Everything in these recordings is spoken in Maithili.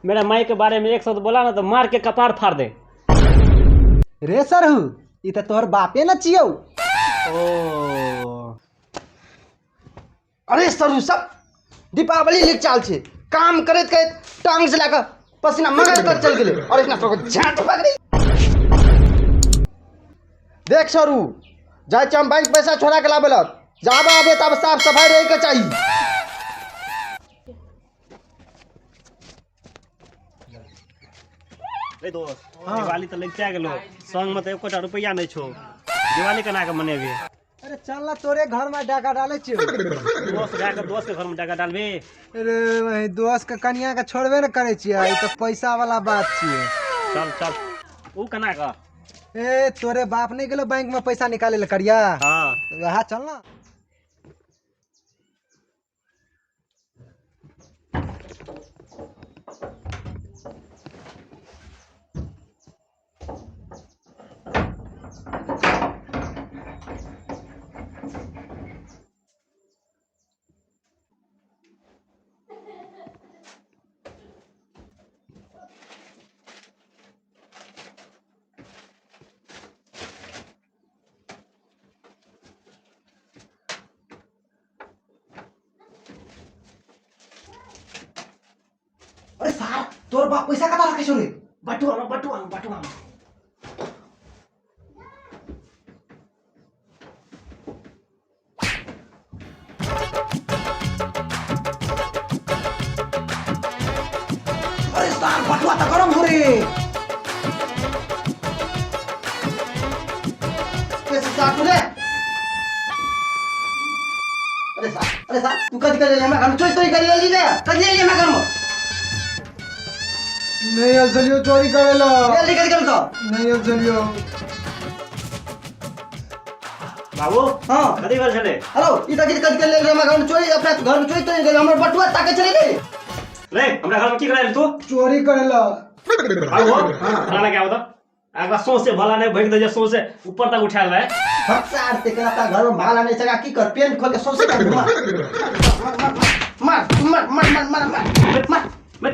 मेरा माई के बारे में एक शब्द बोला ना तो मार के कपार फाड़ दे। रे सरहू, ई त तोहर बापे न छियौ। ओ अरे सरहू, सब दीपावली लिख चाल छे, काम करैत करैत टांग से लाके पसीना मगर तक चल गेलै और इतना सब झाट पकड़ी। देख सरू, जाइ छी हम बैंक पैसा छोड़ा के लाबे लग, जाबे आबे तब साफ सफाई रहे के चाहिए। रे दोस्त, दिवाली तऽ लगिचा गेलो, संग में तऽ एकोटा रुपैआ नहि छौ, दिवाली केना के मनेबी? अरे चल ना, तोरे घर में डाका डाले छियो। दोस्त जाके दोस्त के घर में डाका डालबी? अरे वही दोस्त के कनिया के छोड़बे न करे छियै, ई तऽ पैसा वाला बात छियै। चल चल, ऊ केना के? ए तोरे बाप नहीं गेलो बैंक में पैसा निकाले ले करिया? हाँ। वएह चल ना। अरे सार, तोर बाप पैसा कता राखे छौ रे? बटुआ में, बटुआ में, बटुआ में। अरे सार, बटुआ त गरम हो रे। कैसे सार तू रे? अरे सार, अरे सार, तू कथी कर लेली हमरा घर में? चोरी तोरी कर लेली रे? कथी लेली हमरा घर में? नहीं आयल छलियो चोरी करे ला। जल्दी कथी कर तो? नहीं आयल छलियो। बाबू। हाँ। कथी भेल छलै? हेलो, ई कथी कथी कर लेली हमरा घर में? चोरी, अपना घर में चोरी तोरी कर, हमर बटुआ ताके चले रे। रे, हमरा घर में की करायल तू? चोरी करे ला। बाबू, खाना के आबो त अगला सौंसे भला नहीं भइक दे जे सौंसे ऊपर तक उठायल रहे। सार ते केना अपना घर में भाला नहीं सका की कर, पेंट खोल के सौंसे कर घुमा। मार मार मार मार मार मार मार। मैं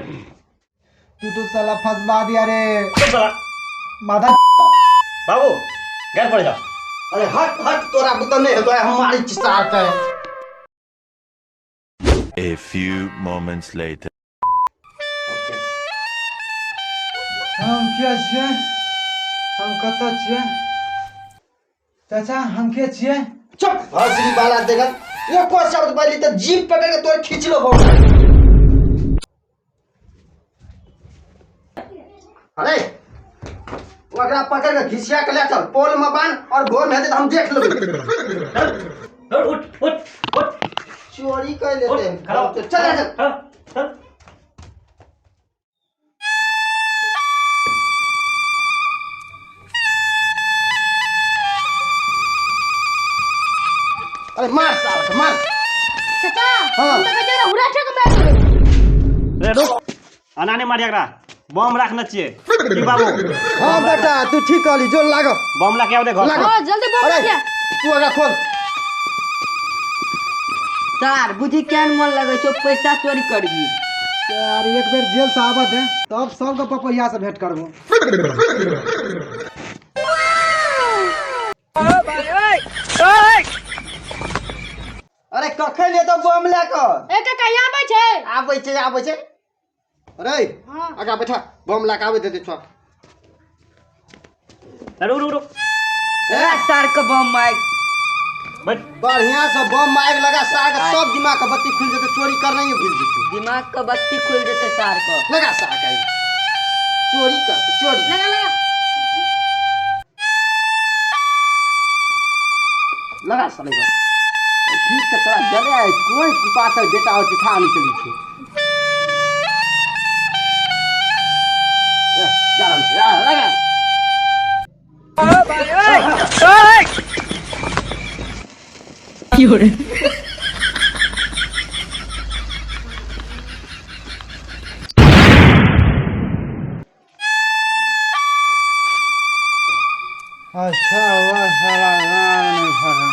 तू तो साला फंसवा दिया रे। चुप साला। माथा। बाबू, घर पर जाओ। अरे हट हट, तोरा बुता नहीं होतो, हम मारी छी सार के। A few moments later. हम के छियै? हम कतऽ छियै? चाचा, हम के छियै? चुप हंसरी वाला देखल एको शब्द बोली त जीभ पकड़ के तोर खींच लो। अरे ओकरा पकड़ के घिसिया के ले चल, पोल में बांध और भोर में हेतै त हम देख लेबै। चल चल, उठ उठ उठ। चोरी कर लेते हैं। उठ, खड़ा हो। चल चल चल। चल चल। अरे मार साला के, मार। चाचा। हाँ। हम तऽ कहै छियै उड़ा ठेक मारि देबै। रे रुक, अना नहीं मारिया, एकरा बम राखने छियै की बाबू? हाँ बेटा, तू ठीक कहली, जोर लागो। बम ला के आव दे घर। लागो। हाँ, जल्दी बम अरे राखिया। तू ओकरा खोल। सार बुझी केहन मन लगै छौ पैसा चोरी करबी? यार, एक बेर जेल से आबत है तब सबके पपैया से भेंट करबो। अरे कखन एतौ बम लए कऽ? ए काका, यहाँ आबै छै। आबै छै, आबै छै। अरे हाँ। आगा बैठा, बम लए कऽ आबै देतै छौ। अरे रुक रुक रुक। ए सार के बम माइक। बैठ। बढ़िया से बम माइक लगा सार के, सब दिमाग के बत्ती खुलि जेतै, चोरी करना ही भूल जेतै। दिमाग के बत्ती खुलि जेतै सार के। लगा सार के, चोरी कर चोरी। लगा लगा। लगा साले का। ठीक से तोरा जले आए कोई कुपातर बेटा हो चिठा नहीं चली छे। ए, जा आराम से, जा, लगा। अच्छा हुआ साला गान नहीं फटा।